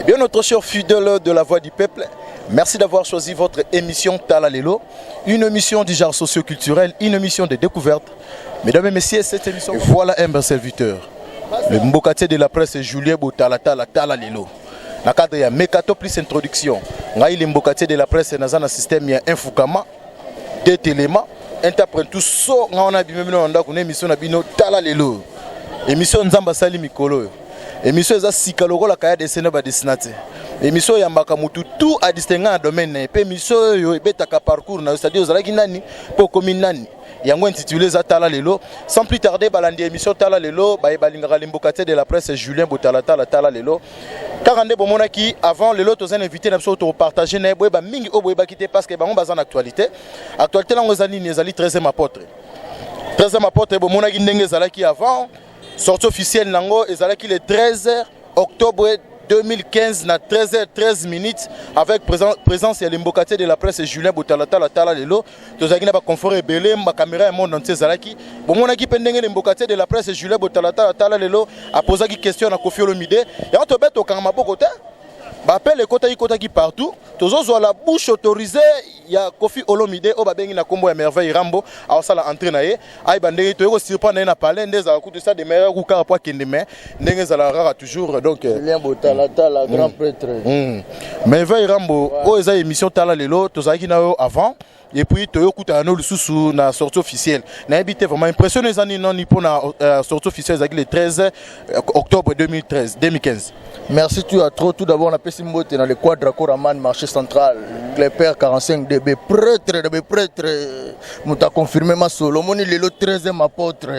Eh bien, notre cher fidèle de la voix du peuple, merci d'avoir choisi votre émission Tala Lelo, une émission du genre socio-culturel, une émission de découverte. Mesdames et messieurs, cette émission, voilà un serviteur. Le mbokatier de la presse Julien Botala Tala Tala Lelo. Na cadre ya Mekato plus introduction, ngai le mbokatier de la presse naza na système ya Infukama, deux telema, interprète tout so nga wana bimemi na ndako na émission na bino Tala Lelo. Émission Nzambe asali mikolo oyo. Émission eza sika lokola kaya dessin ba dessina te. Émission oyambaka mutu tout a distingue na domaine na ye. Pe émission oyo ebetaka parcours na yo, c'est-à-dire ozalaki nani po okomi nani. Yango intitulé eza Tala Lelo. Sans plus tarder, balandi émission Tala Lelo, baye balingaka le mbokatier de la presse Julien Botalatala Tala Lelo. Kaka nde bomonaki avant lelo toza na invité na biso to partager na ye boyeba mingi oyo boyebaki te parce que bango baza na actualité. Actualité nango eza nini? Ezali 13e apôtre. 13e apôtre bomonaki ndenge ezalaki avant. Sortie officielle nango ezalaki le 13 octobre 2015 na 13h13 minutes avec présence ya lembokatier de la presse Julien Botalatala Tala Lelo. Tozalaki na ba confort ebele, ba caméra ya monde entier ezalaki. Bomonaki mpe ndenge lembokatier de la presse Julien Botalatala Tala Lelo apozaki question na Koffi Olomide. Yango tobe tokanga maboko te. Ba appel ekotaki kotaki partout. Tozozwa la bouche autorisée ya Koffi Olomide oyo babengi na kombo ya Merveille Rambo aosala entrée na ye. Ayeba ndenge toyei kosurprendre ye na palais nde ezalaka kutu ça demeure ku kaka po akende mais ndenge ezalaka kaka toujours donc Julien Botalatala grand prêtre. Merveille Rambo oyo eza émission Tala Lelo, tozalaki na yo avant et puis toyokutana no lisusu na sortie officielle. Nayebi te vraiment impression eza nini noni mpona sortie officielle ezalaki le 13 octobre 2013 2015. Merci tu as trop. Tout d'abord, on a pesi mbote dans le quadra Koraman, marché central, Cléper 45 dB, prêtre de prêtre, muta confirmé ma solo, moni lelo 13e apôtre,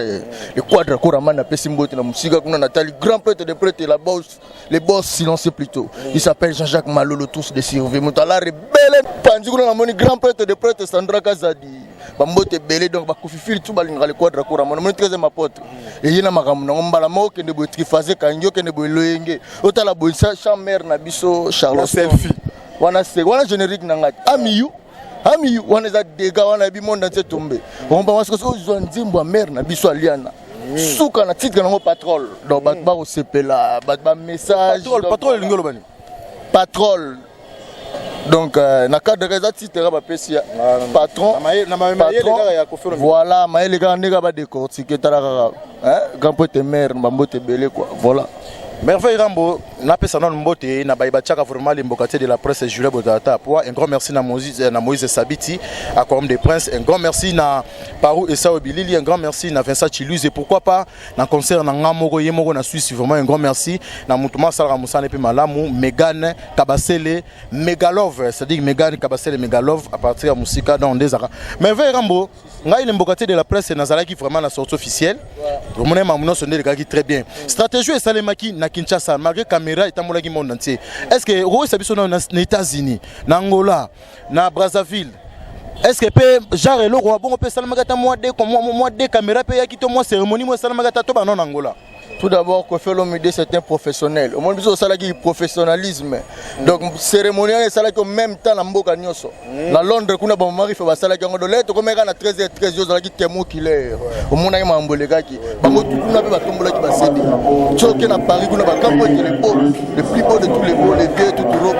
le quadra Koraman a pesi mbote na musika kuna natali grand prêtre de prêtre, la boss, les boss silencieux plutôt. Il s'appelle Jean-Jacques Malolo, tous des survie. Muta la rebelle, panzi kuna na moni grand prêtre de prêtre Sandra Kazadi. Bambote ebele donc bakofifili tu balingaka le quadra Koraman, moni 13e apôtre. Eye na makambo nango mbala moko okende boye triphasé kangi okende boye loyenge otala boye chambre na biso Charles selfie. Wana se wana générique na ngai amiyu amiyu wana eza dega wana yebi monde entier tombe omba soki ozwa nzembo ya mare na biso aliana suka na titre nango patrol donc bato bakosepela bato bamessage. Patrol, patrol elingi oloba nini? Patrol donc na cadre eza titre bapesi ya patron. Na mayele kaka ya Koffi Olomide. Voilà, mayele kaka ndenge badécortique tala kaka grand pote mare bambote ebele quoi, voilà. Merveille Rambo, napesa nano mbote na baye batiaka vraiment le mbokatier de la presse Julien Botalata po un grand merci na Moïse Sabiti Aquarium des Princes, un grand merci na Parou Esao Bilili, un grand merci na Vincent Chiluze et pourquoi pas na concert na nga moko ye moko na Suisse, vraiment un grand merci na mutu masalaka mosala mpe malamu Megan Kabasele Megalove, c'est-à-dire Megan Kabasele Megalove à partir ya musika donc ndezaka Merveille Rambo. Ngai le mbokatier de la presse nazalaki vraiment na sortie officielle, omona mamu nyonso nde elekaki très bien. Stratégie esalemaki na Kinshasa malgré caméra etambolaki monde entier. Est ce que okoyesa biso nano na États-Unis, na Angola, na Brazzaville, est ce que mpe genre eloko ya bongo mpe esalemaki ata mwa de caméra mpe eyaki to mwa cérémonie mo esalemaki ata to bano na Angola? Tout d'abord, Koffi Olomide, c'est un professionnel. Au moins, biso osalaki professionnalisme. Donc cérémonie wana esalaki au même temps na mboka nyonso. Na Londres kuna bamamari fe basalaki yango. Donc lelo tokomeka na 13h13 yo ozalaki témoin oculaire. Omonaki makambo elekaki. Bango tu kuna mpe batombolaki basede. Soki na Paris kuna bakampo ete le beau, le plus beau de tous les beaux, les vieux tout Europe.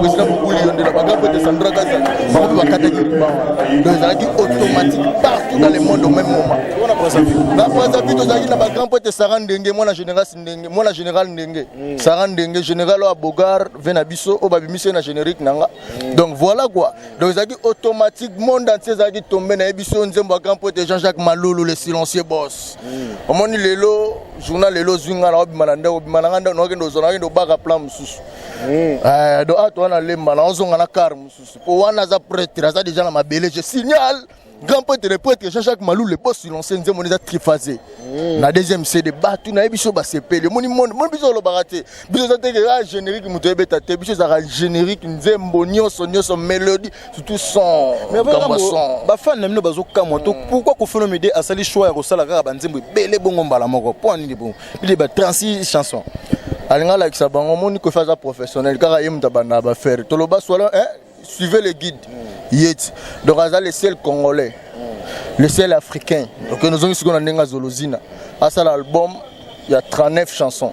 Président Boubouli Yondela bakampo ete Sandra Gaza. Bango mpe bakataki ruban. Donc ezalaki automatique partout dans le monde au même moment. Wana Brazzaville? Na Brazzaville tozalaki na bagrand pote Sara Ndenge, mwana général Ndenge, mwana général Ndenge, Sara Ndenge, général oyo abogar ve na biso oyo babimisi ye na générique na nga. Donc voilà quoi, donc ezalaki automatique, monde entier ezalaki tombe. Nayebi biso nzembo ya grand pote Jean-Jacques Malulu, le silencieux boss. Omoni lelo journal lelo ozwi nga na obima na ndako, obima na nga ndako nakende ozwa nakende obaka plan mosusu. Donc ato wana lemba naozonga na car mosusu po wana aza prêtre, aza déjà na mabele. Je signale grand prêtre, le prêtre Jean-Jacques Malou, le boss silencieux, nzembo eza triphasé na deuxième CD. Bato nayebi biso basepeli. Omoni monde moni biso olobaka te, biso eza teke a générique moto oyebeta te, biso ezalaka générique nzembo nyonso nyonso, mélodie surtout son. Makambo son. Bafan na bino bazokamwa to pourquoi Koffi Olomide asali choix ya kosala kaka banzembo ebele bongo mbala moko? Mpo nini bongo bile ba 36 chansons? Alingi alakisa bango. Omoni Koffi aza professionnel, kaka ye moto abandaka bafere toloba swala, suivez le guide yeti. Donc aza le seul Congolais, le seul Africain. Donc nozongi sikoyo na ndenge azolozina asala album ya 39 chansons.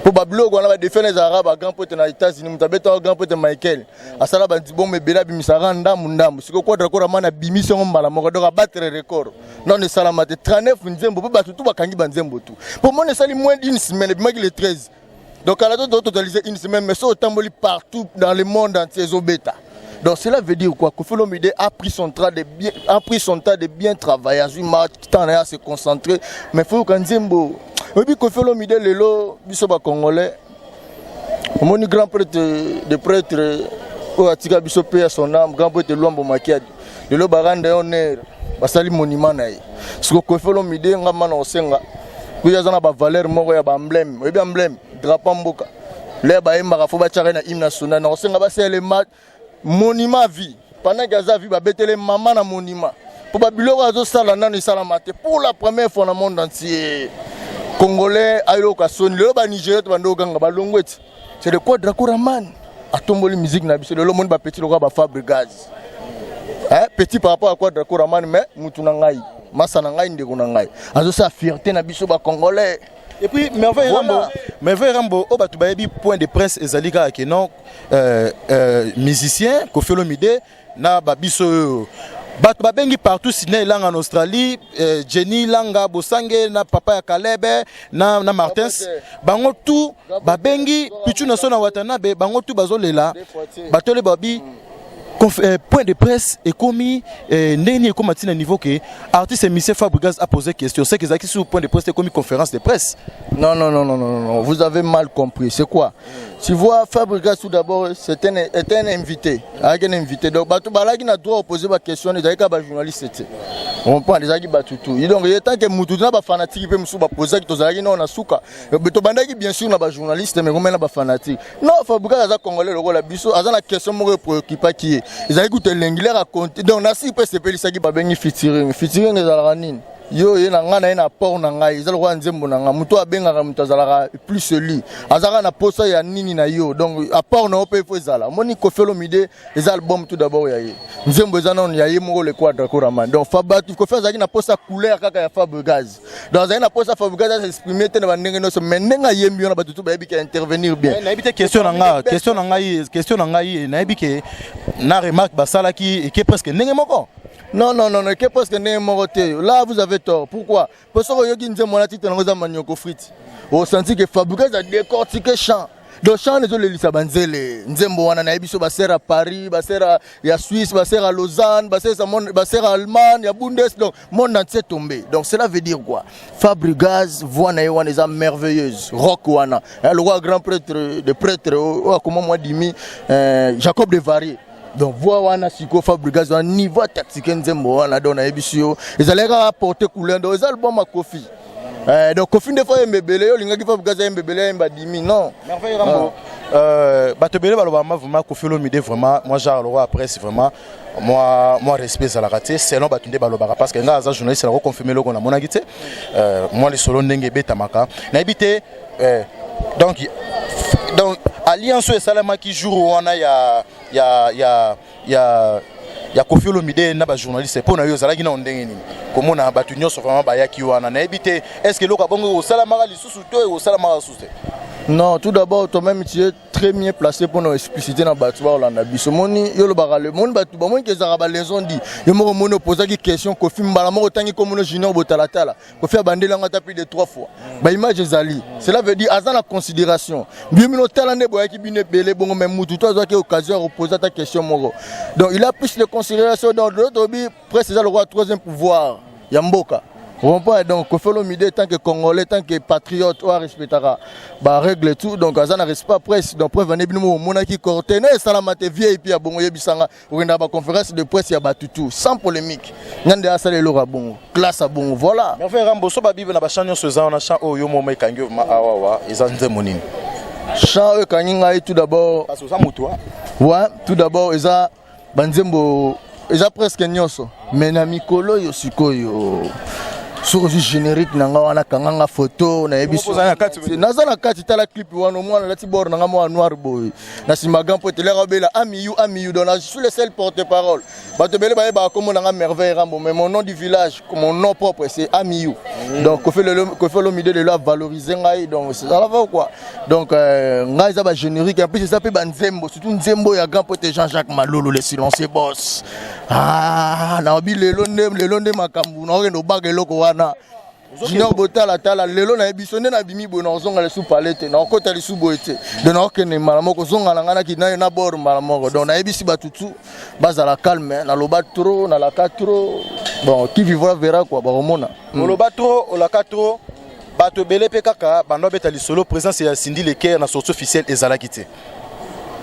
Mpo babiloko wana, badéfis wana ezalaka bagrand prêtre na États-Unis. Moto abetaka grand prêtre Michael asala bandibombe ebele, abimisaka ndambu ndambu. Sikoyo Quadra Koraman abimisi yango mbala moko, donc abattre record nano esalama te, 39 nzembo, mpo bato tu bakangi banzembo tu. Mpo mona esali moins d'une semaine, ebimaki le 13, donc kala to totaliser une semaine, mais so otamboli partout dans le monde entier, ezobeta. Donc cela veut dire quoi? Koffi Olomide a pris son temps de bien travailler, azwi temps na ye se concentrer, mais faut yoka nzembo. Oyebi Koffi Olomide lelo, biso bacongolais, omoni grand prêtre de prêtre oyo atika biso mpe ya son âme, grand prêtre Lwambo Makiadi, lelo barendre ye honneur, basali monument na ye. Siko Koffi Olomide, nga mana osenga kuya, aza na bavaleur moko ya baemblème. Oyebi emblème, drapeau mboka le bayembaka, fo batiaka ye na hymne national. Na kosenga basalema monument vie pendant que aza vie, babetele mama na monument, mpo babiloko azosala nano esalama te. Pour la première fois na monde entier, congolais ayoka soni. Lelo banigéria to bando oganga balongo eti c'est de quoi. Draco Raman atomboli musique na biso. Lelo omoni bapetits lokola baFabregas, hein, petit par rapport à quoi Draco Raman, mais mutu na ngai, masa na ngai, ndeko na ngai, azosala fierté na biso bacongolais. Et puis Merveille Voilà. Rambo, Merveille Rambo, oyo bato bayebi point de presse ezali kaka ke non, musicien Koffi Olomide na babiso oyo bato babengi partout, Sine Elanga na Australie, Jenny Langa Bosange na papa ya Kalebe na Martins, bango tu babengi Pichu na so na Watanabe, bango tu bazolela, batole babi point de presse ekomi ndenge nini ekóma ntina niveau ke artiste musicien Fabregas a posé question? C'est que ezalaki sur point de presse, ekomi conférence de presse. Non, non, non, non, non, non, vous avez mal compris. C'est quoi? Tu vois, Fabregas, tout d'abord, c'est un, est un invité. Avec un invité. Donc, bato balaki na droit de poser ma question, ils avaient journaliste. On comprend, les aki batutu. Donc, il est temps que mutu na ba fanatique pe musu ba poser ki tozalaki na suka. To bandaki bien sûr na ba journaliste, mais comme na ba fanatique. Non, Fabregas aza congolais lokola biso, aza na question moko préoccupaki ye. Ezalaki kutu elengi raconter. Donc, nasi pe sepelisaki babengi featuring. Featuring ezalaka nini? Yo ye na ngai na ye na apport na ngai, eza lokola nzembo na ngai. Moto abengaka moto azalaka plus lui azalaka na posa ya nini na yo, donc apport na yo mpe fo ezala. Omoni Koffi Olomide, eza album tout d'abord ya ye, nzembo eza nano ya ye moko, le Quadra Koraman. Donc Koffi azalaki na posa couleur kaka ya Fabregas, donc azalaki na posa Fabregas asexprime te na bandenge nyonso, mais ndenge ayembi wana, bato tu bayebi ke intervenir bien. Nayebi te, question na ngai, nayebi ke na remarque basalaki eke presque ndenge moko. Non, non, non, non, ke presque ndenge moko te. Là, vous avez tort. Pourquoi? Parce que oyoki nzembo wana, titre nango eza Manioko Frite. Osenti ke Fabregas a décortiqué chant. Donc chant ezolelisa banzele. Nzembo wana nayebi so basere ya Paris, basere ya Suisse, basere ya Lausanne, basere ya Allemagne, ya Bundes, donc monde entier tombé. Donc cela veut dire quoi? Fabregas, voix na ye wana eza merveilleuse. Rock wana. Le roi grand prêtre de prêtre oyo akoma mwa dimi Jacob de Varier. Donc voix wana sikoyo, Fabregas wana niveau tactique nzembo wana, donc nayebi si yo ezalaki kaka porte couleur. Donc eza album ya Koffi. Donc Koffi nde fo ayemba ebele, yo olingaki Fabregas ayemba ebele, ayemba dimi, non. Merveille Rambo, bato ebele balobaka ma vraiment Koffi Olomide, vraiment moi genre le roi presse, vraiment moi respect ezalaka te selon bato nde balobaka, parce que ngai aza journaliste, nako confirme eloko namonaki te. Moi lisolo ndenge ebetamaka nayebi te. Donc alliance oyo esalamaki jour wana ya Koffi Olomide na bajournaliste, mpo na yo ezalaki nao ndenge nini komona bato nyonso vraiment bayaki wana? Nayebi te, est ce que eloko abongo ekosalamaka lisusu to ekosalamaka lisusu te? Non, tout d'abord, toi-même, tu es très bien placé pour nous expliciter dans bato baolanda biso. Moni yo lobaka le moni, bato bamoni ke ezalaka balaison di yo moko. Moni opozaki question Koffi mbala moko, otangi komono Junior Botalatala. Koffi abandeli yango ata plus de trois fois, baimage ezali. Cela veut dire aza na considération bio. Bino tala nde boyaki bino ebele bongo, mais mutu to azwaki occasion ya koposer ata question moko, donc il a plus de considération. Donc lelo toyebi presse eza lokola troisième pouvoir ya mboka. Comprends? Donc Koffi Olomide, tant que congolais, tant que patriote oyo arespectaka barègle, tout, donc aza na respect presse. Donc preuve ane bino omonaki cortège esalama te VIP ya bongo. Oyebisanga okendaka baconférence de presse ya bato tout sans polémique, nga nde asala eloko ya bongo, classe ya bongo, voilà. Merveille Rambo, so babibe na bachamp nyonso eza wana, champ oyo yo moma ekangi awawa eza nzembo nini? Champ oyo ekangi ngai, tout d'abord Parce oza motu. Ouais, tout d'abord eza banzembo eza presque nyonso, mais na mikolo oyo sikoyo Soki ozwi générique na nga wana, kanga nga photo, nayebi. Naza na kati. Tala clip wana, omwana alati bord na nga mwa noir boye na nsima, grand po teleka obela amiyu amiyu. Donc je suis le seul porte parole. Bato ebele bayebaka kombo na nga Merveille Rambo, mais mon nom du village, mon nom propre, c'est Amiyu. Donc Kofi Olomide lelo avaloriser ngai, donc ça va quoi. Donc ngai eza bagénérique, en plus eza mpe banzembo, surtout nzembo ya grand pote Jean-Jacques Malolo, le silencieux boss. Ah, naobi lelo nde, lelo nde makambo naokende obaka eloko wana. Junior botala, tala lelo nayebi so nde nabimi boye, nakozonga lisu pale te, nakokota lisu boye te. Donc nakokende mbala moko, ozonga na ngai naki na bord mbala moko. Donc nayebisi bato tu bazala calme. Naloba trop, nalaka trop. Bon, qui vivra verra quoi, bakomona. Oloba trop, olaka trop. Bato ebele mpe kaka bando abeta lisolo, présence ya Cindy Le Cœur na sortie officielle ezalaki te.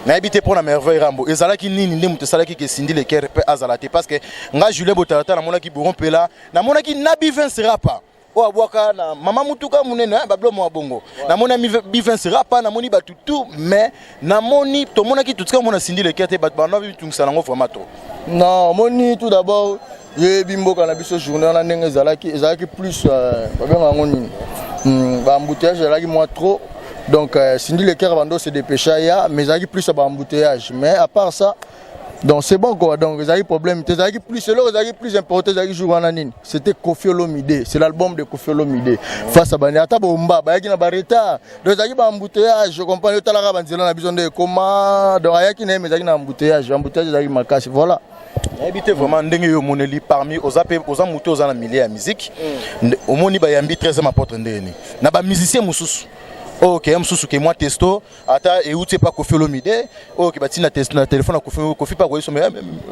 Nayebi te mpo na Merveille Rambo ezalaki nini nde moto esalaki ke Cindy Le Cœur mpe azala te, parce que nga Julien Botalata namonaki Boron Mpela, namonaki Nabi Vince Rapa oyo abwaka na mama mutuka monene babilo mwa bongo. Namoni Bivince Rapa, namoni bato tout, mais namoni tomonaki totika mona Cindy Le Cœur te. Bato bando bitungisa nango vraiment trop. Non, omoni, tout d'abord yebi mboka na biso, journée wana ndenge ezalaki, ezalaki plus babenga yango nini, baembouteillage ezalaki mwa trop. Donc Cindy Le Cœur bando se dépêcha ya, mais ezalaki plus ya baembouteillage. Mais à part ça, donc c'est bon quoi. Donc ezalaki problème te, ezalaki plus eloko ezalaki plus important, ezalaki jour wana nini, c'était Kofi Olomide, c'est l'album de Kofi Olomide. Face à bani ata bomba bayaki na baretard, donc ezalaki baembouteillage. Je comprends, otalaka banzela na biso nde ekoma. Donc ayaki na ye, mais ezalaki na embouteillage, embouteillage ezalaki makasi, voilà. Nayebi te vraiment ndenge yo omoneli parmi oza mpe oza motu oza na milieu ya musique, omoni bayambi 13e apôtre ndenge nini na bamusicien mosusu oyo ke ya mosusu ke mwa testo ata euti epa Kofi Olomide, oyo ke batina na telefone ya Kofi, Kofi mpe akoyeso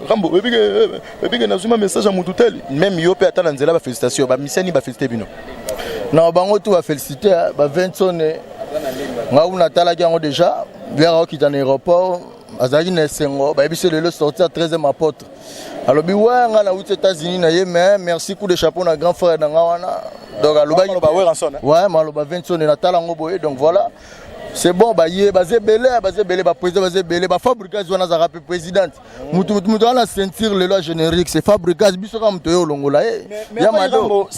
Rambo ebike nazwi ma message ya motu teli. Même yo mpe ata na nzela bafélicitation, bamisiani bafélicité bino. Na bango tu bafélicité ba Vincent. Ngai kuna natalaki yango déjà lere akokita na aéroport, azalaki na esengo. Bayebi so lelo sorti ya 13e apôtre, alobi we ngai nauti États-Unis na ye, mais merci, coup de chapeau na grand frère na nga wana. Donc alobaki ouais, maloba Vincent natala yango boye. Donc voilà, c'est bon. Baye baza ebele, baza ebele, baprésident baza ebele, bafabricage wana azalaka mpe présidente. Mutu mutu wana ceinture lelo ya générique, c'est Fabricage. Biso kaka moto oyo olongola ye. Ya Mado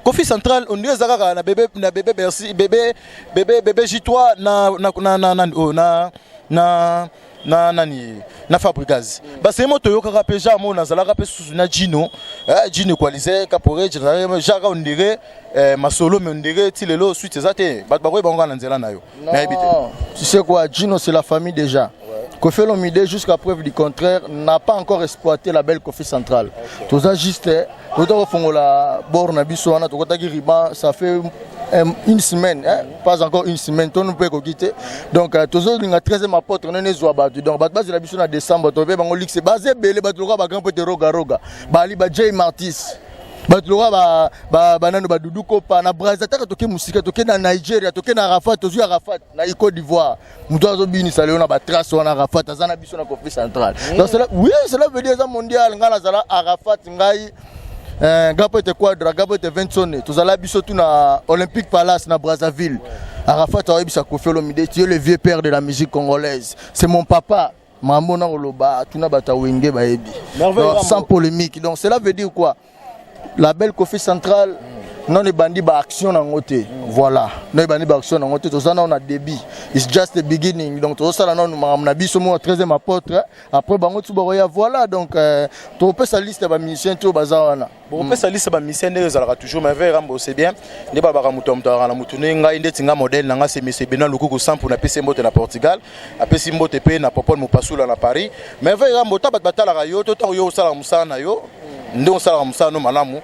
Kofi Central ondire eza kaka na bébé, na bébé Bercy, bébé bébé bébé J3 na na na na na na na na nani, na Fabricaz. Baseye mo toyokaka mpe genre mo nazalaka mpe susu na Gino, Gino Equaliser Caporeji, genre on dirait masolo, mais on dirait ti lelo suite eza te. Bato bakoyeba ngo kaka na nzela na yo, nayebi te. Tu sais quoi, Gino, c'est la famille déjà, ouais. Kofi Olomide, jusqu'à preuve du contraire, n'a pas encore exploité la belle Kofi Centrale. Toza juste tota kofongola bord na biso wana, tokotaki ruban, ça fait une semaine, hein, pas encore une semaine, tono mpe ekoki te. Donc tozolinga 13e apôtre nene ezwa bato. Donc bato bazela biso na décembre, tope bango luxe. Baza ebele, bato lokola bagrand pote Roga Roga, bali ba J Martis, bato lokola banano badudu kopa na Braza. Taka toke mosika, toke na Nigeria, toke na Arafat, tozwi Arafat na Côte d'Ivoire, moto azobinisa lelo na batrace wana. Arafat aza na biso na Kofi Central. Donc cela, oui, cela veut dire eza mondial. Ngai nazala Arafat, ngai nga po ete Quadra, nga po ete Vincent, tozala biso tu na Olympique Palace na Brazzaville. Arafat aoyebisa Kofi Olomide: "Tu es le vieux père de la musique congolaise, c'est mon papa." Mambo na koloba, tuna bato ya Wenge bayebi, sans polémique. Donc cela veut dire quoi? La belle Kofi Centrale non ebandi baaction nango te, voilà, non ebandi baaction nango te. Toza nano na début, it's just the beginning. Donc tozosala nano makambo na biso moko 13e apôtre, après bango tu bakoya, voilà. Donc tokopesa liste ya bamusicien te oyo baza wana. Bokopesa liste ya bamusicien ndenge ezalaka toujours. Mais Merveille Rambo, c'est bien nde balobaka moto ya moto azalaka na motu nde. Ngai ndeti nga modèle na nga, c'est monsieur Benoît Lukuku Sampu. Napesi mbote na Portugal, apesi mbote mpe na Popol Mopasula na Paris. Merveille Rambo, ta bato batalaka yo to ntango yo osalaka mosala na yo, nde osalaka mosala no malamu,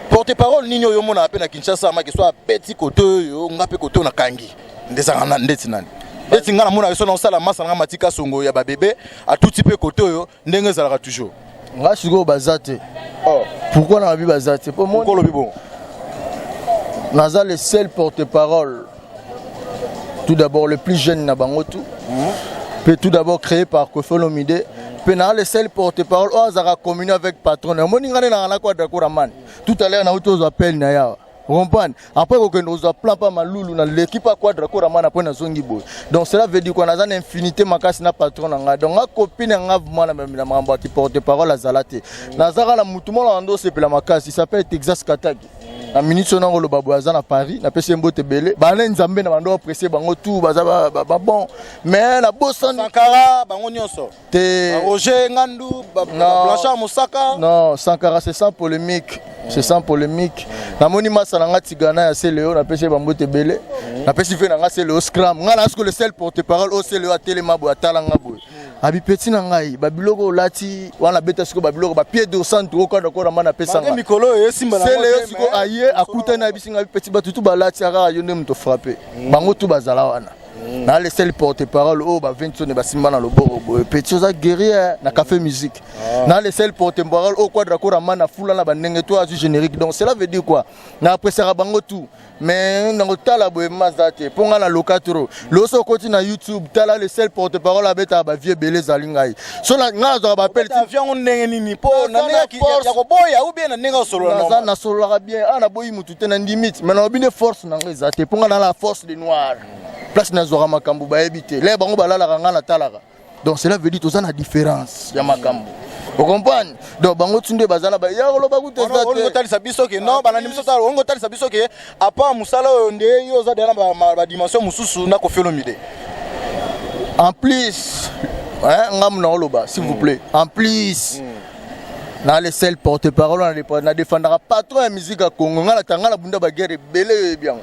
porte parole nini oyo omonaka mpe na Kinshasa maki so abeti kote oyo nga mpe kote oyo nakangi nde ezalaka ndeti nani? Ndeti nga namonaka so naosala masa nanga matika songo ya babebe atuti mpe kote oyo ndenge ezalaka toujours. Nga sikoyo baza te. Pourquoi na babi baza te? Po olobi bongo? Naza le seul porte-parole, tout d'abord le plus jeune na bango tout mpe tout d'abord créé par Kofi Olomide, mpe naa le seul porte-parole oyo azalaka communion avec patron. Omoni nga nde nanga na Quadra Koraman. Tout à l'heure nauti ozwa appel na yawa. Comprendre? Après kokende kozwa plan pa Malulu, na leki pa Quadra Korama na po nazongi boye. Donc cela veut dire quoi? Naza na infinité makasi na patron na ngai. Donc nga copine na nga vraiment na makambo ya porte parole azala te. Nazaka na mutu moko na ndo sepela makasi, il s'appelle Texas Kataki. Na minute oyo nakoloba boye, aza na Paris. Napesi ye mbote ebele. Bana Nzambe na bando apprécier bango tout, baza ba bon, mais nabosani. Sankara, bango nyonso. Te. Roger Ngandu, Non. Blanchard Mosaka. Non, Sankara, c'est sans polémique, c'est sans polémique. Namoni masa na nga Tigana ya Seleo, napesi ye bambote ebele. Napesi mpe na nga Seleo Scram. Nga na siko le seul porte parole oyo Seleo atelema boye, atala nga boye, abi petit na ngai, babiloko olati wana, beta siko babiloko bapied dorsant okada korama napesa Malgré nga. Mikolo oyo esimba na Sele yo te, siko mais aye akutani na biso, ngai petit, bato tu balati kaka yo nde moto frappe bango tu bazala wana. Na le seul porte parole oyo ba 20 ne basimba na loboko boye: petit, oza guerrier na café musique. Na le seul porte parole oyo Quadra Korama na fula na bandenge to azwi générique. Donc cela veut dire quoi? Na appréciaka bango tout, mais nakotala boye maza te, mpo ngai naloka trop. Loso okoti na YouTube, tala le seul porte parole abetaka bavie ebele ezali ngai. So ngai nazwaka bapele. Avion ngo ndenge nini? Mpo na Naza ndenge na force. ya koboya ou bien na ndenge osolola? Naza Normal. Nasololaka bien. Awa naboyi mutu te, na ndimi ti, mais nalobi nde force na ngai eza te, mpo ngai na la force de noir. Place nazwaka makambo bayebi te, le bango balalaka, ngai natalaka. Donc cela veut dire toza na différence ya makambo, ocomprendre? Donc bango tu nde baza na ya koloba kutu eza Olingi te. otalisa biso ke non, balandi biso, tala, olingi otalisa biso ke à part mosala oyo nde yo oza deya na badimension mosusu na Koffi Olomide. En plus, hein, ngamu na oloba, s'il vous plaît, en plus na le seul porte parole na défendaka patron ya musique ya Congo. Nga natanga, na bunda baguerre ebele, oyebi yango,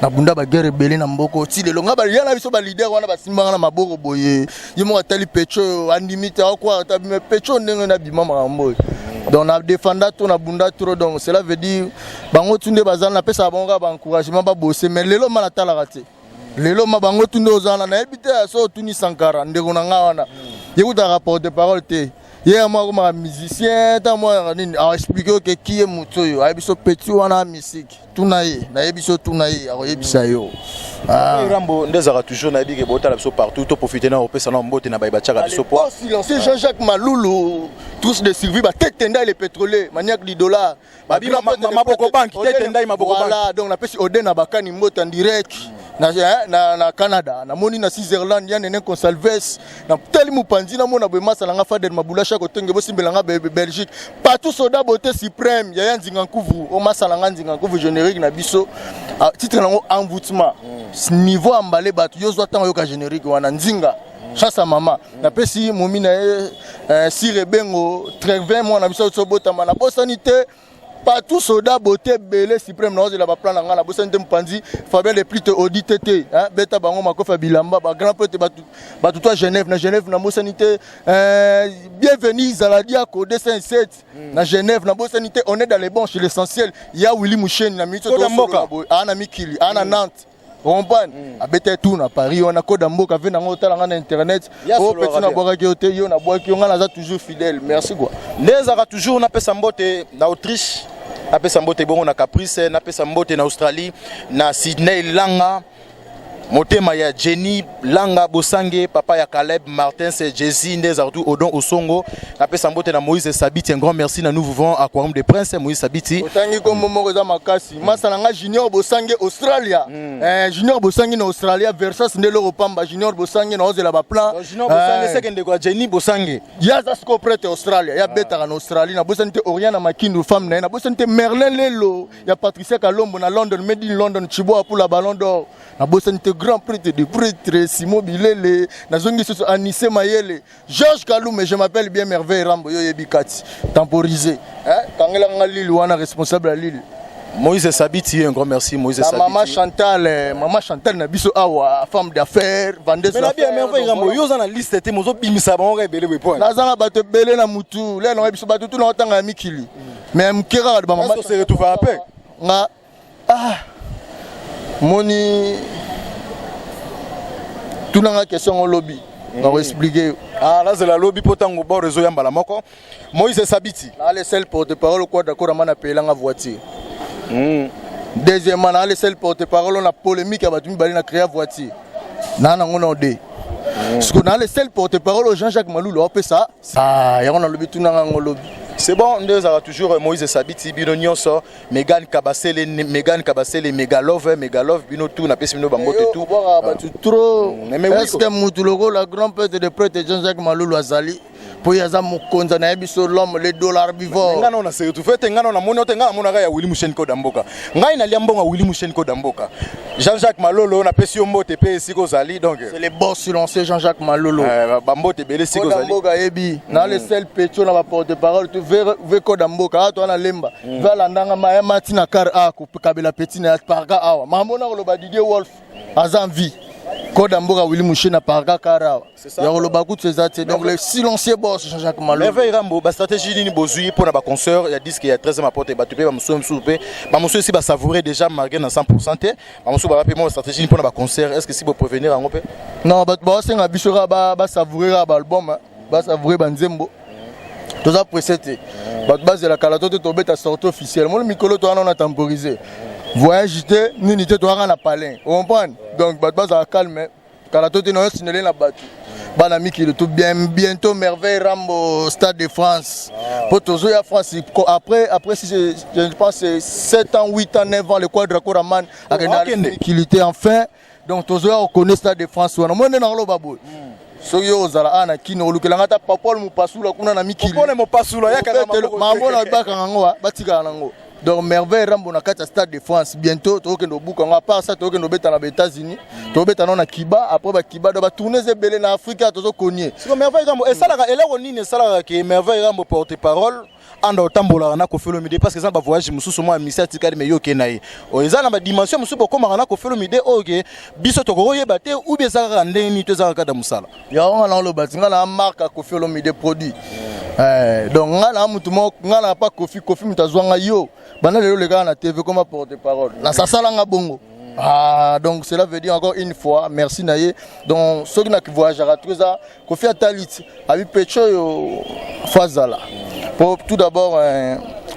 na bunda baguerre ebele na mboka. Ti lelo nga ya na biso baleader wana basimbanga na maboko boye. Ye moko atali pecho oyo, andimi te, akwaka ta bime pecho ndenge nabima makambo oyo. Donc na défenda to na bunda trop. Donc cela veut dire bango tu nde bazala, napesaka bango kaka baencouragement babose. Mais lelo ma natalaka te, lelo ma bango tu nde ozala, nayebi te. So otuni Sankara, ndeko na nga wana, ye kutaka porte parole te, ye ya moko akomaka musicien. Ntango moko nini aexpliquer oke ki ye motu oyo ayebi so petit wana misiki, tuna ye, nayebi so, tuna ye, akoyebisa yo. Ah. Rambo nde ezalaka toujours, nayebi ke botala biso partout, to profite na kopesa na mbote na baye batiaka biso po silencieux. Jean-Jacques Malulu, tous de survie, batete ndai, le pétrolier maniaque du dollar. Maboko banki, tete ndai, maboko. Voilà, donc napesi Ode na bakani mbote en direct na Canada, namoni na Switzerland ya Nene Consalves, natali mopanzi, namona boye masa nanga Fader Mabula Shako Tenge, bosimbelanga Belgique partout. Soda beauté suprême, yaya Nzinga Nkuvu, o masa nanga Nzinga Nkuvu, générique na biso, titre nango Envoûtement. Niveau ambale bato yo zwa ntango oyoka générique wana, Nzinga chasse ya mama. Napesi momi na ye Sire Bengo Trevin, mwana biso sobotama. Nabosani te partout, soda beauté ebele suprême, naozela baplan na ngai. Nabosani te mopanzi Fabien de Plite, audi te te, beta bango makofi ya bilamba, bagrand prêtre, bato to ya Genève. Na Genève nabosani te Bienvenu Zaladiako 207 na Genève. Nabosani te, on est dans les bons chez l'essentiel ya Willy Musheni na minute aa na mikili aa na Nantes, comprendre, abeta tout na Paris wana. Koda mboka ve nango, otala nga na internet o petit, nabwakaki yo te, yo nabwaki yo, nga naza toujours fidèle. Merci quoi. Nde ezalaka toujours, napesa mbote na Autriche, napesa mbote bongo na Caprice, napesa mbote na Australie, na Sydney Langa, motema ya Jenny Langa Bosange, papa ya Caleb Martins, Jesi nde ezalaka tu Odon Osongo. Napesa mbote na Moïse Sabiti, un grand merci na nous vivons Aquarium de Prince, Moïse Sabiti. Otangi kombo moko eza makasi, masa na nga Junior Bosange, Australia. Junior Bosange na Australia, Versas nde eloko pamba. Junior Bosange, naozela baplan. Junior Bosange seke ndeko ya Jenny Bosange. Ye aza sikoyo prêtre Australia, ye abetaka na Australie. Nabosani te Orient na Makindu, femme na ye. Nabosani te Merlin Lelo ya Patricia Kalombo na London, made in London, Chiboa pour la Ballon d'Or. Nabosani te grand prêtre de prêtre Simon Bilele. Nazongi susu Anise Mayele, Georges Kalume. Je m'appelle bien Merveille Rambo, yo yebi kati temporisé, kangelaka nga Lille wana, responsable ya Lille. Moïse Sabiti, un grand merci Moïse La Sabiti. Maman Chantal, maman Chantal na biso awa, femme d'affaires, vendeuse. Mais na bien Merveille Rambo, yo oza na liste te, mozobimisa bango kaka ebele boye point. Naza na bato ebele na mutu le na biso, bato tu na otanga ya mikili, mais moke kaka bamama. Se retrouve après. Nga ah moni tunanga question ngo lobi, nakoexpliquer yo. Ah, nazela lobi, mpo ntango bor ezoyambala moko. Moïse Sabiti. Na le seul porte parole quoi, d'accord, ama napelanga voiture. Deuxièmement, na le seul porte parole na polémique ya bato mibale na créa voiture na nango na ode. Siko na le seul porte parole Jean-Jacques Malulu aopesa. Ah, yango nalobi, tunanga ngo lobi. C'est bon, nde ezalaka toujours Moïse Sabiti, bino nyonso, Megan Kabasele, Megan Kabasele, Megalove, Megalove, bino tout, napesi bino bambote tout. Obwakaka bato trop. Mais oui, Est ce que mutu lokola grand prêtre de prêtre Jean-Jacques Malulu azali, mpo ye aza mokonzi na ye biso, l'homme, le dollar bivor? Nga na se retrouve te. Nga na namoni te, nga namonaka ya Willy Musheni Koda Mboka. Ngai nalia mbongo ya Willy Musheni Koda Mboka. Jean-Jacques Malolo, napesi yo mbote mpe esika ozali, donc C'est le boss silencieux, Jean-Jacques Malolo. Bambote ebele esika Koda ozali. Mboka yebi na le seul petio na baporte parole tu ve Koda Mboka awa, to wana lemba ve alandanga maya mati na car a kokabela petit na ya parka awa. Mambo na koloba, Didier Wolf aza en vie. Koda Mboka, Willy Mushe na parka car awa. Ça. Ya koloba kutu eza te. Donc le silencieux boss Jean-Jacques Malolo. Merveille Rambo, bastratégie nini bozwi mpona baconcert ya disque ya 13e apôtre? Bato mpe bamosusu mosusu mpe bamosusu esi basavoure déjà malgré na 100 te, bamosusu baba mpe mwa stratégie nini mpona baconcert? Est ce que si boprévenir yango mpe? Non, bato baosenga biso kaka basavoure kaka baalbum, basavoure banzembo. Toza pressé te, bato bazela kala to te, tobeta sortie officielle. Moni mikolo to wana, ona temporiser voyage te, nini te, toyaka na palin, ocomprendre? Donc bato bazala calme, kala to te na osinele na bato bana mikili tout bien. Bientôt Merveille Rambo, Stade de France, po tozoya France après si je pense c'est 7 ans, 8 ans, 9 ans, le Quadra Koraman akenda Akende. mikili te. Enfin, donc tozoya kokone Stade de France wana. Mo nde nakoloba boye, soki yo ozala awa na Kino, olukelanga ata Papole Mopasula kuna na mikili. Popole Mopasula yakaka. Mambo na bakanga yango, batikala nango. Donc Merveille Rambo na kati ya Stade de France bientôt, tokokende obuka yango. À part ça, tokokende obeta na baÉtats-Unis, tokobeta nao na Kiba, après bakiba do batourne eza ebele na Afrika, tozokonie. Siko Merveille Rambo esalaka eloko nini? Esalaka ke Merveille Rambo porte parole anda otambolaka na Koffi Olomide, parce que eza na bavoyage mosusu mwa misi atikali, me yo oke na ye. Oyo eza na badimension mosusu bokomaka na Koffi Olomide oyo ke biso tokokoyeba te, ou bien eza kaka ndenge nini to eza kaka da mosala? Yango nga na oloba ti nga na marque ya Koffi Olomide produit. Donc nga na mutu moko, nga na pa Koffi. Koffi mutu azwanga yo banda lelo lekaka na TV comme porte parole nasasalanga bongo. Ah, donc cela veut dire encore une fois merci na ye. Donc soki na voyageaka to eza Koffi atali ti abi pecho oyo fo azala po tout d'abord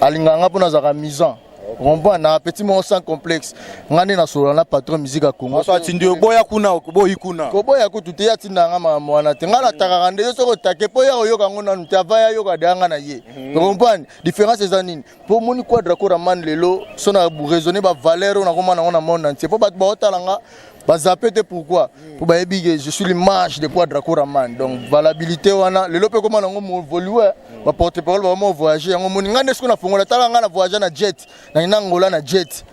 alingaka nga mpo nazalaka misant, comprend na petit moko sans complexe. Nga nde nasolola na patron musique ya Congo. So atindi yo boya kuna, boyi kuna? Koboya kutu te, ye atindaka nga makambo wana te. Nga natakaka nde yo soki otake mpo ya koyoka yango nanu te, ava ya yoka deya nga na ye. Comprendre différence eza nini? Mpo omoni Quadra Koraman lelo, so na raisonne bavaleur oyo nakoma nango na monde entier, mpo bato baotala nga bazape te. Pourquoi? Mpo bayebi ke je suis l'image de Quadra Koraman. Donc valabilité wana lelo mpe koma nango movolue, baporte parole bakoma voyage. Yango moni nga nde soki nafongola, tala nga na voyage na jet, nakenda Ngola na jet,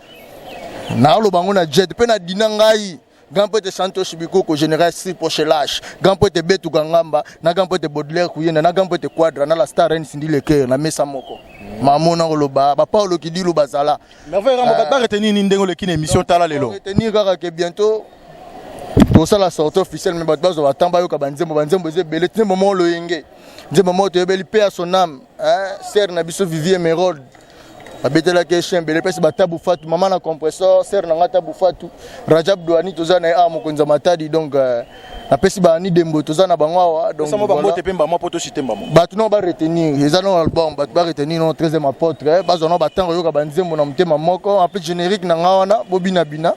naoloba yango na jet mpe na dina ngai grand prêtre Santos Bikoko, général Sipochelage, grand prêtre Betuka Ngamba na grand prêtre Baudelaire Kuyenda na grand prêtre Quadra na la star Reine Cindy Leker na mesa moko. Mamona koloba baPaolo Kidilu bazala. Merveille Rambo, bato baretenir nini ndenge oleki na émission Tala Lelo? Retenir kaka ke bientôt tosala sortie officielle, mais bato bazwa batemps bayoka banzembo. Banzembo eza ebele. Nzembo moko loyenge, nzembo moko toyebeli mpe ya son âme sere na biso Vivi Emerode, babetelaki echien ebele mpesi batabu fatu mama na compresseur sere na ngai tabu fatu Rajab Douani, toza na ye awa, mokonzi ya Matadi. Donc napesi baani dembo, toza na bango awa. Donc bambote mpe mbamo po toshite mbamo. Bato no baretenir, eza no album, bato baretenir no 13e apôtre, bazwa no batango oyoka banzembo na motema moko. En plus générique na nga wana bobinabina.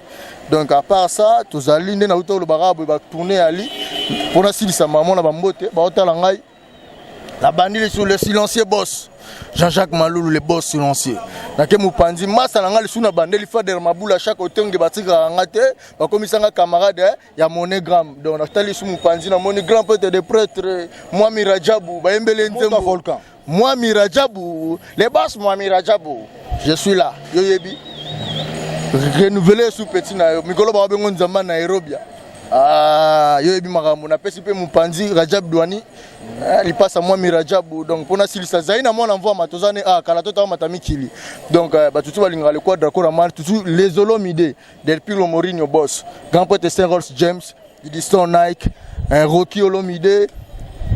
Donc à part ça, tozali nde nauta olobaka boye, batourne ali mpona silisa mamo na bambote baotala ngai. Nabandi lisusu le silencieux boss Jean-Jacques Malulu, le boss silencieux. Nake mopanzi masa na nga lisusu, na bandeli Fader Mabula, chaque otonge batikaka nga te, bakomisanga camarade ya monogramme. Donc natali lisusu mopanzi, namoni grand prêtre de prêtre Mwami Rajabu, bayembeli nzembo Volcan. Mwami Rajabu, le boss Mwami Rajabu, je suis là. Yo yebi renouveler su petit na yo mikolo babengo Nzamba Nairobi. Ah, yo yebi makambo. Napesi mpe mopanzi Rajab Douani, lipasa Mwami Rajabu. Donc mpona silisa zai na mwana mvwama, toza ne ah, kala to mata mikili. Donc bato tu balingaka le Quadra Koraman, tutu les Olomide Del Pilo Mourinho boss, grand prêtre Saint Rolls James Didiston Nike, Rocky Olomide.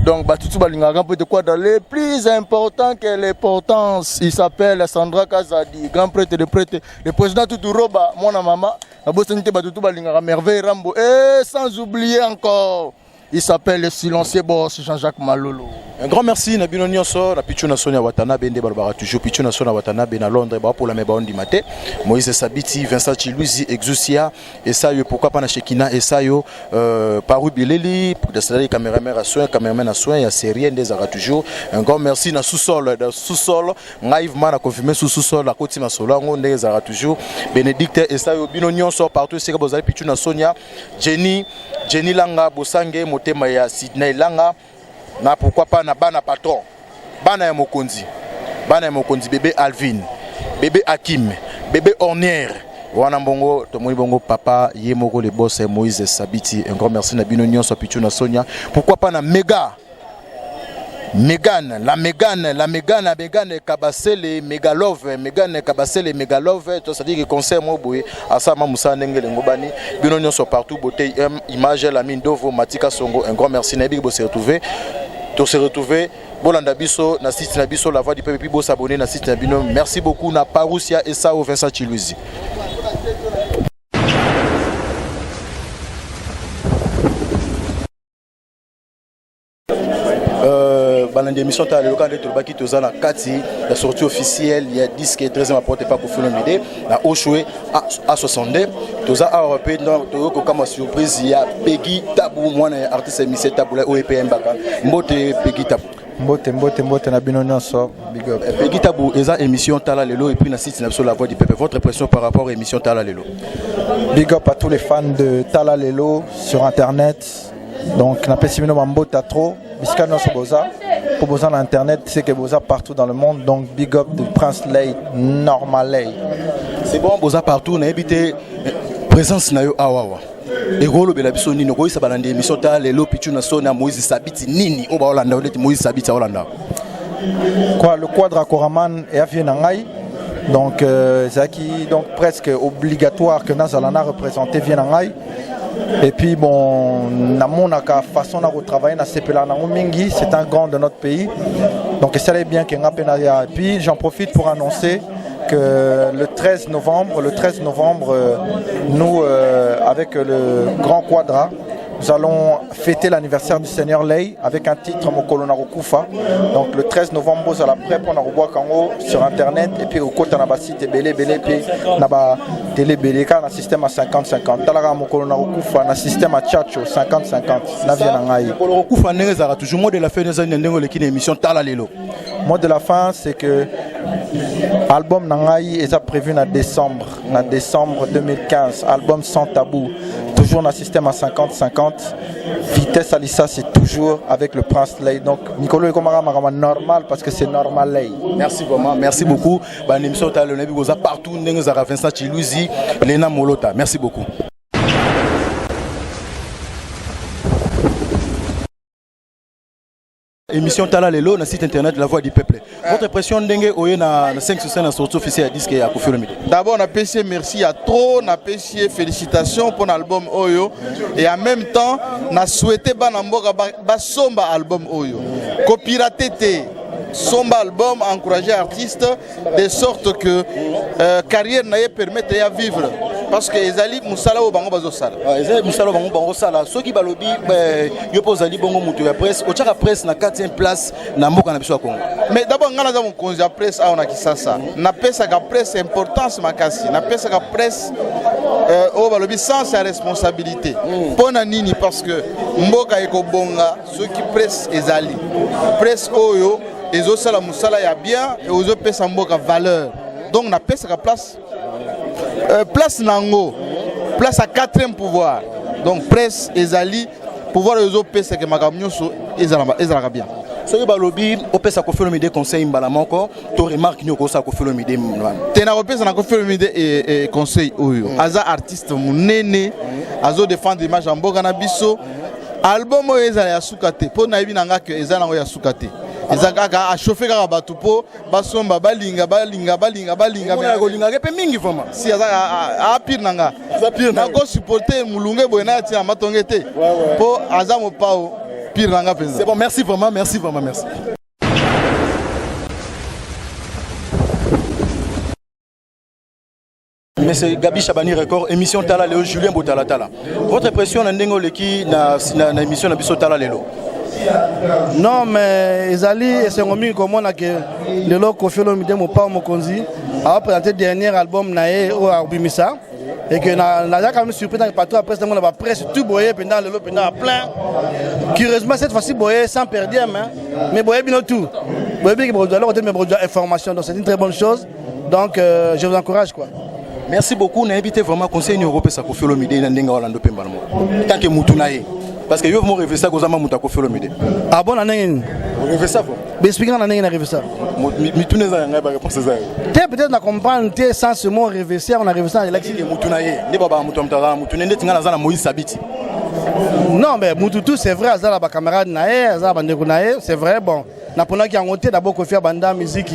Donc bato tu balingaka grand prêtre Quadra. Le plus important que l'importance, il s'appelle Sandra Kazadi, grand prêtre de prêtre, le président Tutu Roba, mwana mama. Nabosani te bato tu balingaka Merveille Rambo, et sans oublier encore Il s'appelle le silencieux boss Jean-Jacques Malolo. Un grand merci na bino nyonso na Pichu na Sonia Watanabe nde balobaka toujours Pichu na Sonia Watanabe na Londres ba pola me ba ondima te. Moïse Sabiti, Vincent Chiluizi, Exousia, Esayo pourquoi pas na Shekina Esayo euh, Paru Bileli, c'est-à-dire cameraman à soin, cameraman à soin ya série nde ezalaka toujours. Un grand merci na sous-sol, na sous-sol, ngai vraiment na confirmer sous sous-sol na koti masolo yango nde ezalaka toujours. Bénédicte Esayo bino nyonso partout esika bozali Pichu na Sonia, Jenny Jenny Langa Bosange motema ya Sydney Langa na pourquoi pas na bana patron bana ya mokonzi bana ya mokonzi bebe Alvin bebe Hakim bebe Ornière wana mbongo tomoni bongo papa ye moko le boss Moïse Sabiti un grand merci na bino nyonso Pichu na Sonia pourquoi pas na Mega Megane, la Megane, la Megane, la Megane Kabasele, Megalove, Megane Kabasele, Megalove, tout ça dit que concert moi boye, asa ma musa ndenge lengo bani, bino nyonso partout beauté M image la mine dovo Matika Songo, un grand merci na bibo se retrouver. To se retrouver bolanda biso na site na biso la voix du peuple puis bo s'abonner na site na bino. Merci beaucoup na Parousia et Sao Vincent Chiluizi. Euh, balandi émission tala lelo kaka nde tolobaki toza na kati ya sortie officielle ya disque 13e apporte pa Koffi Olomide na Oshwe A62 toza awa mpe toyoki kokama surprise ya Peggy Tabu mwana ya artiste musicien Tabu oyo epe yembaka mbote Peggy Tabu mbote mbote mbote na bino nyonso big up eh, Peggy Tabu eza émission tala lelo et puis na site na biso la voix du peuple votre impression par rapport à émission tala lelo big up à tous les fans de tala lelo sur internet Donc napesi bino bambota trop bisika nyonso boza mpo boza na internet c'est que boza partout dans le monde donc big up de Prince Lay normal Lay. C'est bon boza partout nayebi te eh, présence na yo awa awa ekolobela biso nini okoyisa balandi émission ta lelo pichu na so na Moïse Sabiti nini oyo baolanda yo neti Moïse Sabiti aolanda quoi le quadra Koraman eya vie na ngai donc euh, ezalaki donc presque obligatoire que nazala na représenter vie na ngai Et puis bon, namonaka façon na travailler na sepela nango mingi, c'est un grand de notre pays. Donc ça allait bien que nga pe na ya. Et puis j'en profite pour annoncer que le 13 novembre, le 13 novembre, euh, nous euh, avec le grand Quadra, nous allons fêter l'anniversaire du Seigneur Ley avec un titre Mokolo Nakokufa. Donc le 13 novembre, bozala prêt pour nakobwaka yango sur internet et puis okota na ba site ebele ebele pe na ba télé ebele kaka na système ya 50-50. Talaka mokolo nakokufa na système ya Tchatcho 50-50 na vie na ngai. Mokolo kokufa ndenge ezalaka toujours mot de la fin ezali na ndenge oleki na émission tala lelo. Mot de la fin c'est que album na ngai eza prévu na décembre, na décembre 2015, album sans tabou, toujours na système à 50-50, vitesse à lissa c'est toujours avec le Prince Lay. Donc Nicolo ekomaka makambo normal parce que c'est normal Lay. Merci vraiment, merci beaucoup. Ba émission tala lelo nayebi koza partout ndenge ezalaka Vincent Chiluizi, Lena Molota. Merci beaucoup. Émission Tala Lelo na site internet La Voix du Peuple. Votre impression ndenge oye na, na 5 sur 5 na sortie officielle ya disque ya Koffi Olomide. D'abord napesi ye merci ya trop, napesi ye félicitations pour l'album oyo et en même temps na souhaité bana mboka basomba album oyo. Ko pirater te. Somba album, encourager artiste de sorte que euh, carrière na ye permettre ya vivre parce que ezali mosala oyo bango bazosala ah, ezali mosala oyo bango bangosala soki balobi eh, yo mpe ozali bongo moto ya presse otyaka presse na 4e place na mboka na biso ya congo mais d'abord ngai naza mokonzi ya presse awa na kisasa napesaka presse importance makasi napesaka presse euh, oyo balobi sens ya responsabilité mpo na nini parce que mboka ekobonga soki presse ezali presse oyo ezosala mosala ya bien ezopesa mboka valeur donc napesaka place euh, place na yango place ya quatrième pouvoir donc presse ezali pouvoir oyo ezopesaka makambo nyonso ezalaka bien soki balobi opesa Koffi Olomide conseil mbala moko to remarque nini okosala Koffi Olomide te nakopesa na Koffi Olomide e, e, conseil oyo mm. aza artiste monene mm. azodefendre image ya mboka na biso album oyo ezala ya suka te mpo nayebi na nga ke eza nango ya suka te eza kaka achauffe kaka bato mpo basomba balinga balinga balinga balinga kolingaka mpe mingi vraiment si aza apire na nga nakosupporte molunge boye na atina matonge te mpo aza mopao pire na nga mpenza c'est bon merci vraiment merci vraiment merci Monsieur Gabi Chabani Record, émission Tala Lelo, Julien Botala Tala. Votre impression na ndenge oleki na, na, na émission na biso Tala Lelo? Non, mais ezali esengo mingi komona ke lelo Koffi Olomide Mopao Mokonzi aoprésente dernier album na ye oyo akobimisa et que naza quand même surpris ntango patron apresse nango na bapresse tout boye mpenza lelo mpenza plein. Curieusement, cette fois-ci boye sans per diem, hein, mais boye bino tout boyebi ke bokozwa eloko te, mais bokozwa information, donc c'est une très bonne chose. Donc je vous encourage, quoi. Merci beaucoup. Nayebi te vraiment conseil nini okopesa Koffi Olomide na ndenge olanda mpe mbala moko tant que mutu na ye, parce que yo mo rêve ça kozama mutu ya Koffi Olomide. Ah bon, na ndenge nini? Rêve ça vraiment. Baexplique nga na ndenge na rêve ça. Mituna eza ya ngai, baréponse eza yo. Te, peut-être na comprendre te sans ce mot rêve ça. On a rêve ça elakisi mutu na ye nde babaka mutu ya mutu azala mutu ne ndeti ngai naza na Moïse Sabiti. Non, mais mutu tout, c'est vrai, aza na bacamarade na ye, aza na bandeko na ye, c'est vrai. Bon, naponaki yango te. D'abord, Kofi abanda musique,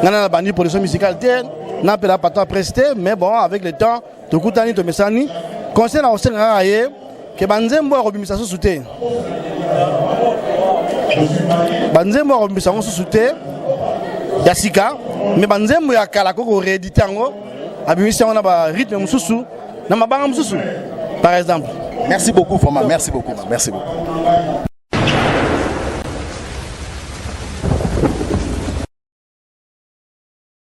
ngai na bandi production musicale te, napela patron presse te. Mais bon, avec le temps tokutani, tomesani. Conseil na kosenga kaka ye ke banzembo ya kobimisa susu te, banzembo ya kobimisa yango susu te ya sika, mais banzembo ya kala koko réédite yango, abimisi yango na barythme mosusu, na mabanga mosusu par exemple. Merci beaucoup, vraiment, merci beaucoup, merci beaucoup.